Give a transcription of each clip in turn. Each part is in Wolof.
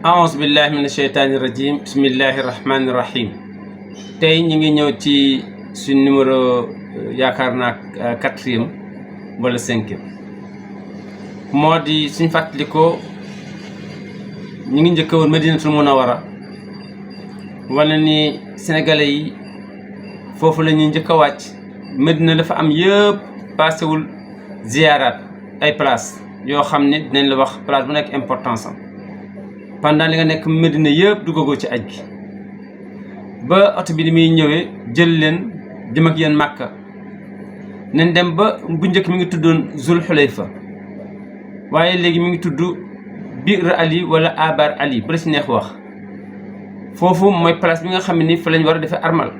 aouzu billahi min asheytaani rajim bismillahi rahmaani rahim tey ñi ngi ñëw ci suñ numéro yaakaar naa 4e wala 5e moo di suñ fàttalikoo ñi ngi njëkk woon Madinatul Munawwara wala ni sénégalais yi foofu la ñuy njëkk a wàcc. Madina dafa am yëpp paasewul ziyaaraat ay place yoo xam ne dinañ la wax place bu nekk importance am pendant li nga nekk Medina yëpp duggagoo ci aj gi ba oto bi ni muy ñëwee jël leen jëm ak yéen Màkka nañ dem ba bu njëkk mi ngi tuddoon Zul Xulayfa waaye léegi mi ngi tudd Biir Ali wala Abar Ali bu la si neex wax. foofu mooy place bi nga xam ne ni fa lañ war a defee armal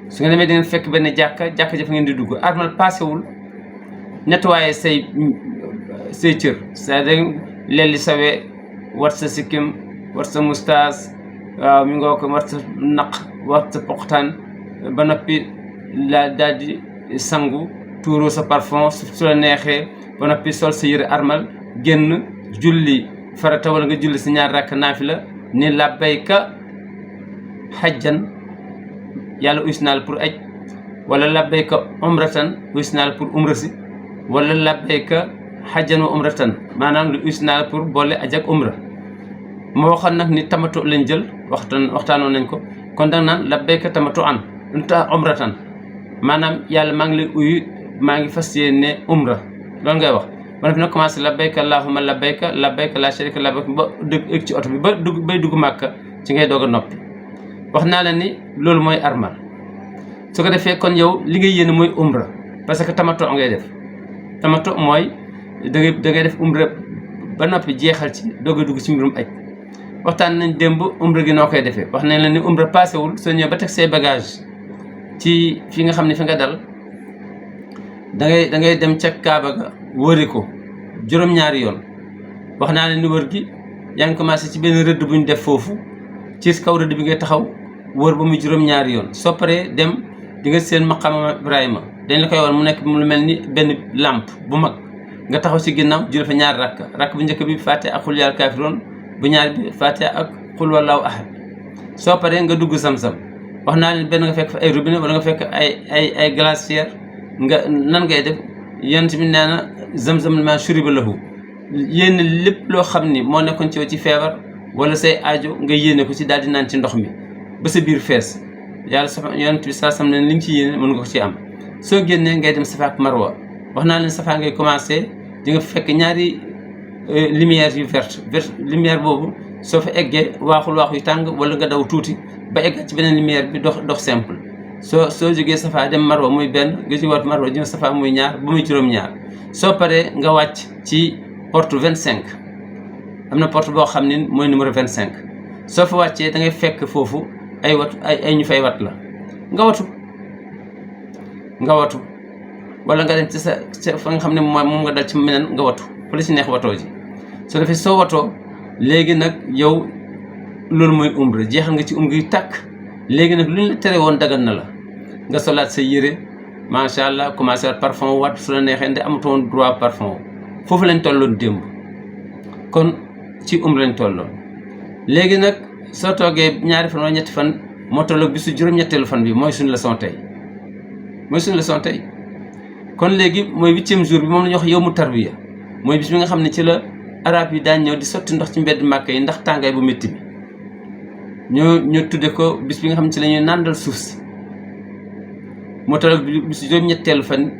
su nga demee di ngeen fekk benn jàkka jafa ngeen di dugg armal paasewul nettoyé say cër c'est-à-dire lelli sawee wat sa sikkim wat sa mustaas waaw mi ngoo ko wat sa naq wat sa poqtaan ba noppi la daal di sangu tuuru sa parfum su la neexee ba noppi sol sa yëre armal génn julli farata wala nga julli si ñaar rakk naafila ni labbayka xajjan yàlla usnaal pour aj wala labbayka umratan usnaal pour umrasi wala labbayka xajjan wa umratan maanaam lu usnaal pour boole aj ak umra moo waxoon nag ni tamato lañ jël waxtaanoon nañ ko kon danga naan labbayka tamato an umratan maanaam yàlla maa ngi lay uyu maa ngi fas yéene umra loolu ngay wax ba nag commencé labbayka allahumma labbayka labbayka la sharika labbayka ba dëgg ci oto bi ba bay dugg Màkka ci ngay doog a noppi wax naa la ni loolu mooy armal su ko defee kon yow li ngay yéene mooy umra parce que tamato ngay def tamato mooy da ngay def umra ba noppi jeexal ci doog a dugg ci mbirum aj waxtaan nañ démb umra gi noo koy defee wax nañ la ni umra paasewul soo ñëw ba teg say bagage ci fi nga xam ne fi nga dal da ngay dem ca Kaaba ga wëri ko juróom-ñaari yoon wax naa la ni wër gi yaa ngi commencé ci benn rëdd bu ñu def foofu ci kaw rëdd bi ngay taxaw wër ba muy juróom-ñaari yoon soo paree dem di nga seen maqaama Ibrahima dañ la koy war mu nekk lu mel ni benn lampe bu mag nga taxaw ci ginnaaw jël fa ñaari rakk bu njëkk bi Faatiha ak xul yàlla kaafiroon bu ñaar bi Faatiha ak xul wallaahu ahad soo paree nga dugg Zamzam wax naa leen benn nga fekk fa ay robinet wala nga fekk ay glacière nga nan ngay def yonent bi nee na Zamzam ma shuriba lahu yéen lépp loo xam ni moo nekkoon ci yow ci feebar wala say aajo nga yéene ko ci daal di naan ci ndox mi ba sa biir fees yàlla sax yonent bi saa sam ne li nga ci yéene mën nga ko ci am soo génnee ngay dem Safa ak Marwa wax naa leen Safa ngay commencé di nga fekk ñaari lumière yu verte lumière boobu soo fa eggee waaxul waax yu tàng wala nga daw tuuti ba egg ci beneen lumière bi dox simple soo jógee Safa dem Marwa muy benn nga ci wat Marwa jëm Safa muy ñaar ba muy juróom-ñaar soo paree nga wàcc ci porte 25 am na porte boo xam ne mooy numéro 25 soo fa wàccee da ngay fekk foofu ay ñu fay wat la nga watu wala nga dem ci sa fa nga xam ne moom nga dal ci meneen nga watu fa la ci neex watoo ji soo defee soo watoo léegi nag yow loolu mooy umra jeexal nga ci umra yi tàkk léegi nag lu ñu la tere woon dagan na la nga solaat sa yére macha allah commencé waat parfum waat su la neexee nde amatoon droit parfum foofu lañ tolloon démb kon ci umra lañ tolloon léegi nag soo toogee ñaari fan wala ñetti fan moo tolloog bisu juróom-ñetteelu fan bi mooy suñu leçon tey kon léegi mooy 8e jour bi moom la ñuy wax yow mu tarbiya mooy bis bi nga xam ne ci la arab yi daan ñëw di sotti ndox ci mbedd Màkka yi ndax tàngaay bu métti bi ñu tudde ko bis bi nga xam ne ci la ñuy nàndal suuf si moo tolloog bisu juróom-ñetteelu fan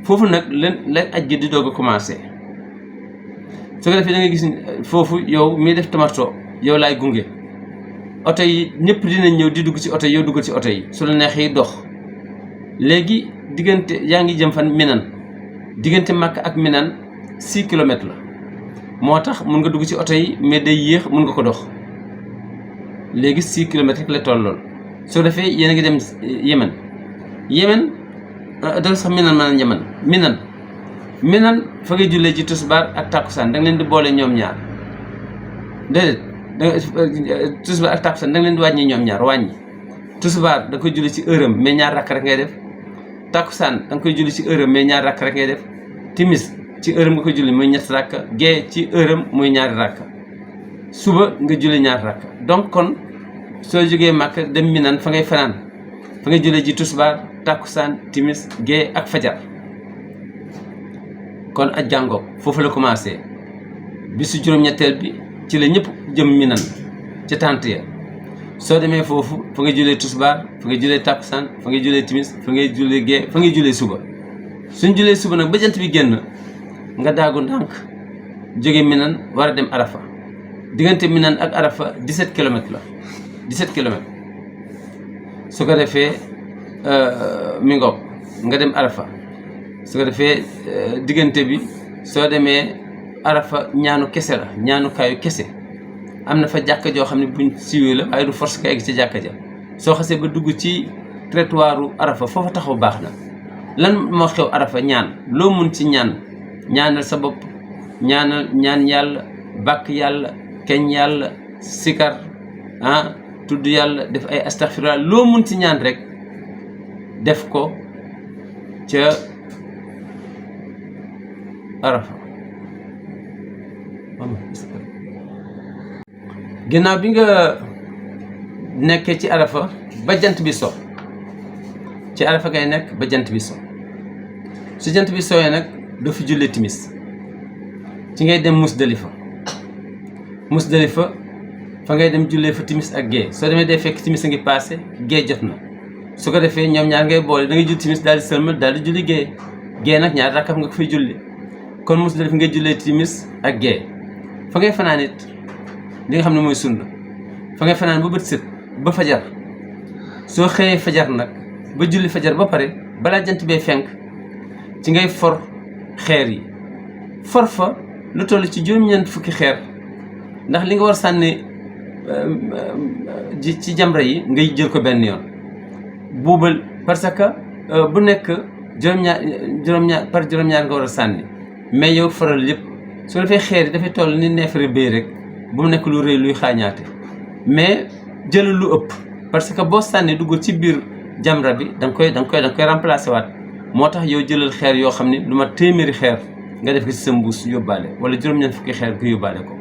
foofu nag la aj gi di doog a commencé su ko defee da nga gis foofu yow miy def tamato yow laay gunge oto yi ñëpp dinañ ñëw di dugg ci oto yi yow dugg ci oto yi su la neexee dox léegi diggante yaa ngi jëm fan Minan diggante Makka ak Minan 6 kilomètres la moo tax mun nga dugg ci oto yi mais day yéex mun nga ko dox léegi 6 kilomètres rek la tollool soo defee yéen a ngi dem Yemen dal sax Minan fa ngay jullee ji tisbaar ak takkusaan da nga leen di boole ñoom ñaar déedéet tisbaar ak takkusaan da nga leen di wàññi ñoom ñaar wàññi tisbaar da nga koy julli ci heure am mais ñaar rakk rek ngay def takkusaan da nga koy julli ci heure am mais ñaar rakk rek ngay def timis ci heure am nga koy julli muy ñett rakk gee ci heure am muy ñaari rakk suba nga julli ñaar rakka. Donc kon soo jógee Màkka dem Minan fa ngay fanaan fa ngay jullee ji tusbaar takkusaan timis gée ak fajar. kon aj jàngoog foofu la commencé bisu juróom-ñetteel bi ci la ñëpp jëm Minan ca tànt ya. soo demee foofu fa ngay jullee tusbaar fa ngay jullee takkusaan fa ngay jullee timis fa ngay jullee gée fa ngay jullee suba. suñ jullee suba nag ba jant bi génn nga daagu ndànk jóge Minan war a dem Arafa. diggante Minan ak Arafa 17 kilomètres la 17 kilomètres. su ko defee mi ngoog nga dem Arafa. su ko defee diggante bi soo demee Arafa ñaanu kese la ñaanu kaayu kese. am na fa jàkka joo xam ne buñ siiwee la waaye du force ka egg ci jàkka ja. soo xasee ba dugg ci trottoiru Arafa foofa taxaw baax na. lan moo xew Arafa ñaan loo mun ci ñaan ñaanal sa bopp ñaan yàlla bàkk yàlla keñ yàlla sikar tudd yàlla def ay astaghfirullah loo mun ci ñaan rek def ko ca Arafa. ginnaaw bi nga nekkee ci Arafa ba jant bi so ci Arafa ngay nekk ba jant bi so su jant bi sooyee nag doo fi jullee timis ci ngay dem Musdalifa fa ngay dem jullee fa timis ak gée. soo demee day fekk timis a ngi passé gée jot na su ko defee ñoom ñaar ngay boole da ngay julli timis daal di sëlmal daal di julli gée nag ñaar rakkam nga ko fay julli. kon Musdalifa ngay jullee timis ak gée. fa ngay fanaan it li nga xam ne mooy sunna fa ngay fanaan ba bët set ba fajar. soo xëyee fajar nag ba julli fajar ba pare balaa jant bee fenk ci ngay for xeer yi for fa lu toll ci juróom-ñeent fukki xeer ndax li nga war sànni ci jamra yi ngay jël ko benn yoon buubal parce que bu nekk juróom-ñaar nga war a sànni mais yow faral yëpp su defee xeer yi dafay toll ni neefere béy rek bu mu nekk lu rëy luy xaañaate mais jëlal lu ëpp parce que boo sànni dugg ci biir jamra bi da nga koy remplacer waat. moo tax yow jëlal xeer yoo xam ne lu ma téeméeri xeer nga def ko ci sa mbuus yóbbaale wala juróom-ñeent fukki xeer nga yóbbaale ko.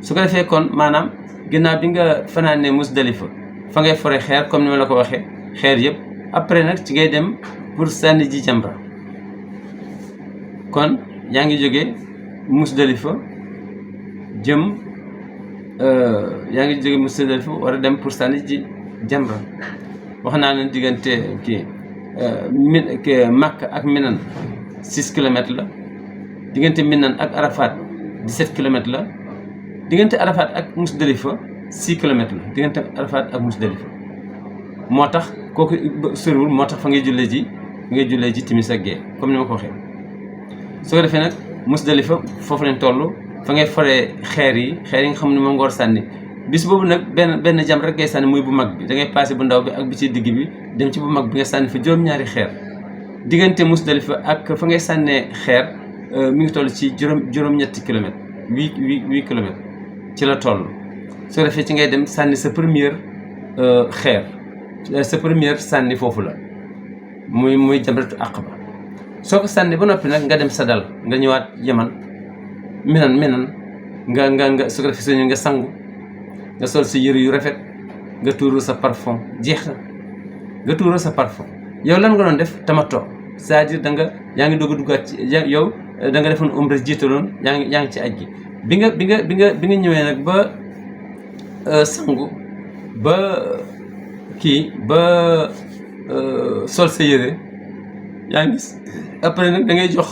su ko defee kon maanaam ginnaaw bi nga fanaanee Musdalifa fa ngay fore xeer comme ni ma la ko waxee xeer yëpp après nag ci ngay dem pour sànni ji jamra. kon yaa ngi jógee Musdalifa war a dem pour sànni ji jamra. wax naa leen diggante Makka ak Minan 6 kilomètres la. diggante Minan ak Arafat 17 kilomètres la. diggante Arafat ak Musdalifa 6 kilomètres la diggante Arafat ak Musdalifa. moo tax kooku soriwul moo tax fa ngay jullee ji timis ak gée comme ni ma ko waxee. su ko defee nag Musdalifa foofu lañ toll fa ngay foree xeer yi nga xam ne moom nga war sànni. bis boobu nag benn jam rek ngay sànni muy bu mag bi da ngay passé bu ndaw bi ak bi ci digg bi dem ci bu mag bi nga sànni fa juróom-ñaari xeer. diggante Musdalifa ak fa ngay sànnee xeer mi ngi toll ci juróom-ñetti kilomètres 8 kilomètres ci la toll. soo defee ci ngay dem sànni sa première xeer sa première sànni foofu la muy jamratu Aqaba. soo ko sànni ba noppi nag nga dem Sadal nga ñëwaat Yaman Minan nga su ko defee soo ñëw nga sangu. nga sol sa yëre yu rafet nga tuuru sa parfum jeex na nga tuuru sa parfum. yow lan nga doon def tamattu c'est-à-dire yaa ngi doog a duggaat ci yow da nga defoon umra jiitaloon yaa ngi ci aj gi bi nga ñëwee nag ba sangu ba sol sa yëre yaa ngi après nag da ngay jox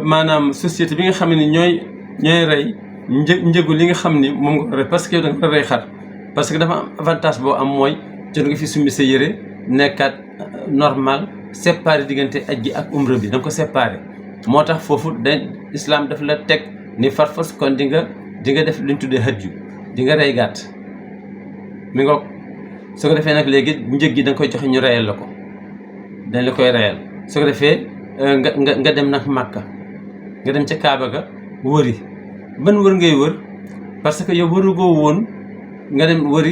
maanaam société bi nga xam ne ñooy rey njëgu li nga xam ni moom nga rey parce que yow da nga rey xar parce que dafa am avantage boo am mooy jot nga fi summi sa yëre nekkaat normal séparé diggante aj gi ak umra bi da nga ko séparé. moo tax foofu islam daf la teg ni farfos kon di nga def lu ñu tuddee hajju di nga rey gàtt mi nga su ko defee nag léegi njëg gi da nga koy joxe ñu reyal la ko dañ la koy reyal. su ko defee nga dem nag Màkka nga dem ca Kaaba ga wëri. ban wër ngay wër parce que yow wërugoo woon nga dem wër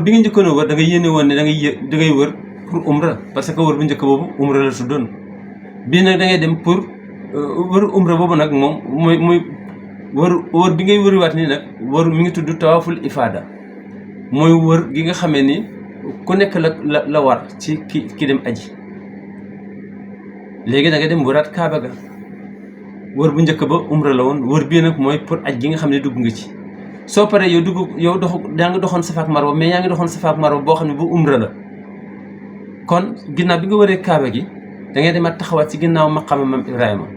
bi nga njëkkoon a wër da nga yéene woon ne da ngay wër pour umra parce que wër bu njëkk boobu umra la tuddoon. bii nag da ngay dem pour wër umra boobu nag moom muy wër bi ngay wëriwaat nii nag wër mi ngi tudd tawaaful ifaada mooy wër gi nga xamee ni ku nekk la war ci ki dem aji. léegi da nga dem wëraat kaaba ga. wër bu njëkk ba umra la woon, wër bii nag mooy pour aj gi nga xam ne dugg nga ci. soo paree yow yaa ngi doxoon Safa ak Marwa, mais yaa ngi doxoon Safa ak Marwa boo xam ne bu umra la. kon ginnaaw bi nga wëree kaaba gi da ngay demaat taxawaat ci ginnaaw maqaama Maam Ibrahima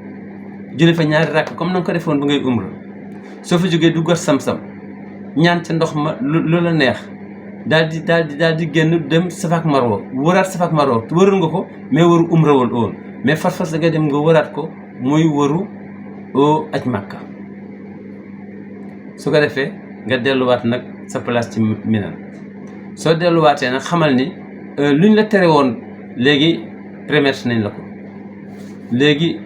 julli fa ñaari rakk comme na nga ko defoon bu ngay umra. soo fa jógee duggaat Sam-Sam ñaan ca ndox ma lu la neex daal di génn dem Safa ak Marwa wëraat Safa ak Marwa wëral nga ko mais wëru umra woon mais far da ngay dem nga wëraat ko muy wëru aj Màkka. su ko defee nga delluwaat nag sa place ci Mina. soo delluwaatee nag xamal ni luñ la tere woon léegi permettre nañ la ko. léegi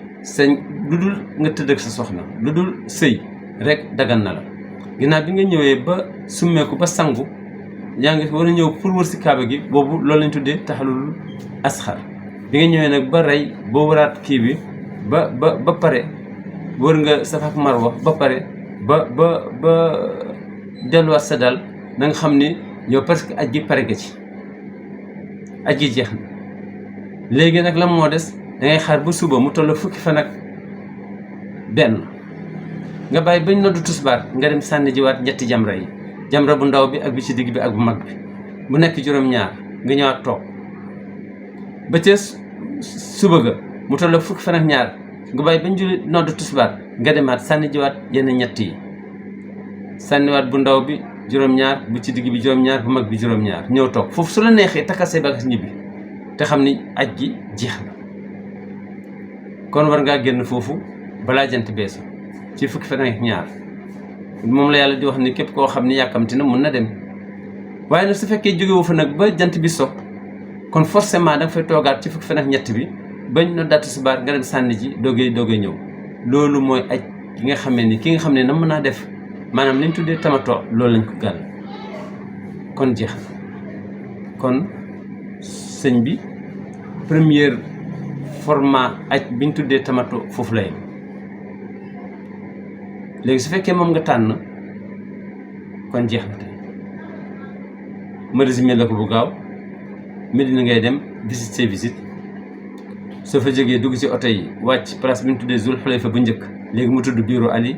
lu dul nga tëdd ak sa soxna lu dul sëy rek dagan na la. ginnaaw bi nga ñëwee ba summeeku ba sangu yaa ngi war a ñëw pour wër si kaaba gi, boobu loolu lañ tuddee taxalul asxar. bi nga ñëwee nag ba rey boo wëraat kii bi ba pare wër nga Safa ak Marwa ba pare ba delluwaat sa dal na nga xam ni yow parce que aj gi pare nga ci, aj gi jeex na. léegi nag la moo des dangay xaar ba suba mu toll fukki fan ak benn nga bàyyi bañ noddu tusbaar nga dem sànni jiwaat ñetti jamra yi, jamra bu ndaw bi ak bi ci digg bi ak bu mag bi, bu nekk juróom-ñaar nga ñëwaat toog ba ca suba ga mu toll fukki fan ak ñaar nga bàyyi bañ julli noddu tusbaar nga demaat sànni jiwaat yenn ñett yi, sànniwaat bu ndaw bi juróom-ñaar, bu ci digg bi juróom-ñaar, bu mag bi juróom-ñaar, ñëw toog foofu. su la neexee takkal say bagaas ñibbi te xam ni aj gi jeex na. kon war ngaa génn foofu balaa jant beesu ci fukki fan ak ñaar. moom la yàlla di wax ni képp koo xam ni yàkkamti na mun na dem. waaye nag su fekkee jógewu fa nag ba jant bi so kon forcément da nga fay toogaat ci fukki fan ak ñett bi bañ no datt subaar nga dem sànni ji doogay ñëw. loolu mooy aj ki nga xamee ni ki nga xam ne na mën naa def maanaam liñ tuddee tamato loolu lañ ko gàll. kon jeex na. kon sëñ bi première format aj biñ tuddee tamato foofu lay. léegi su fekkee moom nga tànn kon jeex na tey ma résumé la ko bu gaaw. Medina ngay dem visite say visite, soo fa jógee dugg ci oto yi wàcc place bi ñu tuddee Zul Xulayfa bu njëkk, léegi mu tudd Biiru Ali.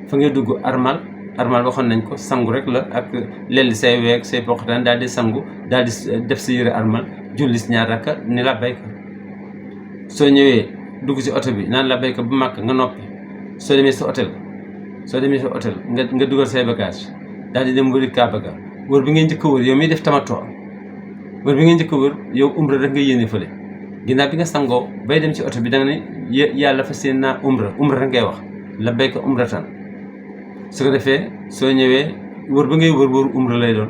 fa ngay dugg armal waxoon nañ ko, sangu rek la ak lelli say weeg say poqataan daal di sangu daal di def sa yëre armal julli si ñaar rakka ni labbayka. soo ñëwee dugg ci oto bi naan labbayka bu màkk nga noppi. soo demee sa hôtel nga dugal say bagage daal di dem wëri Kaaba ga. wër bi ngay njëkk a wër yow miy def tamatoo, wër bi ngay njëkk a wër yow umra rek nga yéene fële. ginnaaw bi nga sangoo bay dem ci oto bi da nga ne yàlla fas yéene naa umra rek ngay wax labbayka umratan. su ko defee soo ñëwee wër ba ngay wër umra lay doon.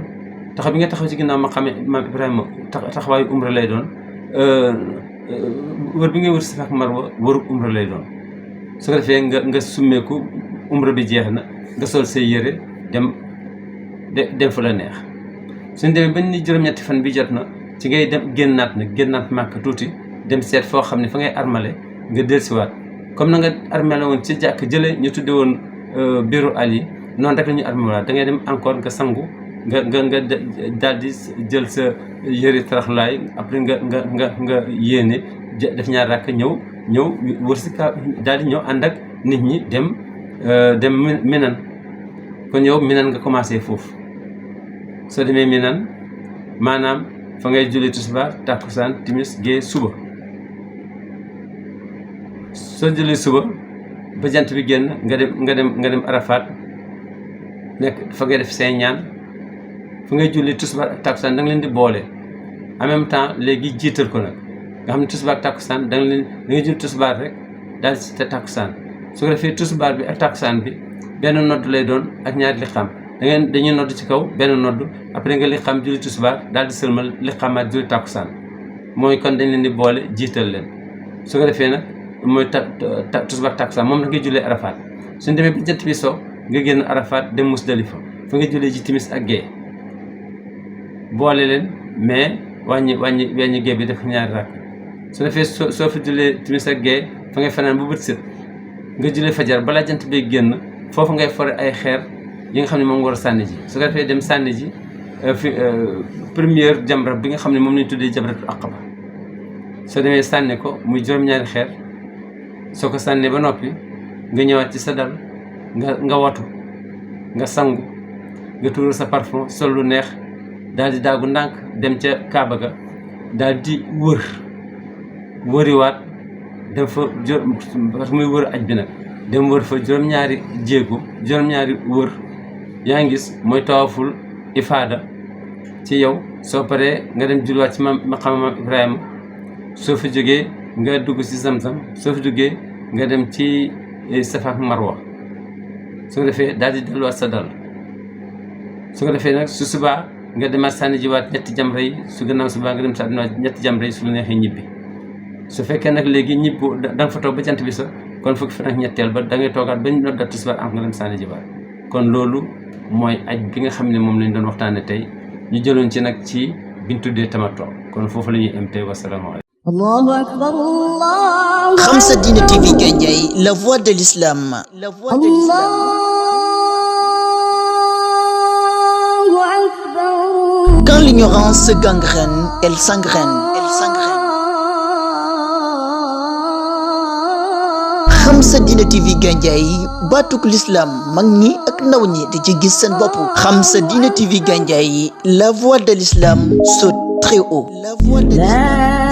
taxaw bi nga taxaw ci ginnaaw Maam Ibrahima taxawaayu umra lay doon. wër bi ngay wër Safa ak Marwa wëru umra lay doon. su ko defee nga summeeku umra bi jeex na nga sol say yére dem fa la neex. suñ demee bañ ni juróom-ñetti fan bi jot na ci ngay dem génnaat Màkka tuuti dem seet foo xam ne fa ngay armale nga dellusiwaat. comme na nga armale woon ci jàkk jële ñu tudde woon Biiru Ali, noonu rek la ñu armale waat da ngay dem encore nga sangu nga daal di jël sa yëre taraxlaay après nga yéene def ñaar rakk ñëw wër si ka daal di ñëw ànd ak nit ñi dem Minan. kon yow Minan nga commencé foofu. soo demee Minan maanaam fa ngay julli tisbaar takkusaan timis gee suba. soo julli suba ba jant bi génn nga dem Arafat nekk fa ngay def say ñaan. fa ngay julli tisbaar ak takkusaan da nga leen di boole en même temps léegi jiital ko nag nga xam ne tisbaar ak takkusaan da ngay julli tisbaar rek daal di te takkusaan. su ko defee tisbaar bi ak takkusaan bi benn nodd lay doon ak ñaari liqaam. dañuy nodd ci kaw benn nodd après nga liqaam julli tisbaar daal di sëlmal liqaamaat julli takkusaan. mooy kon dañ leen di boole jiital leen. su ko defee nag mooy tisbaar takkusaan moom da ngay jullee Arafat. suñ demee ba jant bi so nga génn Arafat dem Musdalifa fa nga jullee ji timis ak gee boole leen mais wàññi gee bi def ñaari rakk. su defee soo fi jullee timis ak gee fa ngay fanaan bu bët set nga jullee fajar balaa jant bi génn foofu ngay fore ay xeer yi nga xam ne moom nga war a sànni ji su ko defee dem sànni ji première jamra bi nga xam ne moom lañ tuddee jamratul aqaba soo demee sànni ko muy juróom-ñaari xeer soo ko sànnee ba noppi nga ñëwaat ci sa dal nga watu nga sangu nga tuur sa parfum sol lu neex daal di daagu ndànk dem ca Kaaba ga daal di wëriwaat dem fa parce que muy wër aj bi nag dem wër fa juróom-ñaari jéego juróom-ñaari wër yaa ngi gis mooy tawaful ifaada ci yow soo paree nga dem julwaat ci maqaama maam Ibrahima soo fa jógee nga dugg ci Zamzam soo fa duggee nga dem ci Safa ak Marwa su ko defee daal di delluwaat sa dal su ko defee nag su subaa nga demaat sànni jiwaat ñetti jamra yi su gannaaw subaa nga dem sànni ñetti jamra yi su la neexee ñibbi su fekkee nag léegi ñibbu da nga fa toog ba jant bi sax kon fukki fan ak ñetteel ba da ngay toogaat ba ñu noddat tisbaar am nga dem sànni jiwaat kon loolu mooy aj bi nga xam ne moom lañ doon waxtaane tey ñu jëloon ci nag ci biñ tuddee tamattu kon foofu la ñuy am tey wasalaamaaleykum. Allahu akbar Allah. Khamsa Dina TV Gandiaye, la voix de l'islam. La voix de l'islam. Allahu akbar. Quand l'ignorance gangrène, elle s'engraine. Elle s'engraine. Khamsa Dina TV Gandiaye, batuk l'islam mag ñi ak ndaw ñi di ci gis seen bopp. Khamsa Dina TV Gandiaye, la voix de l'islam saute très haut. La voix de l'islam.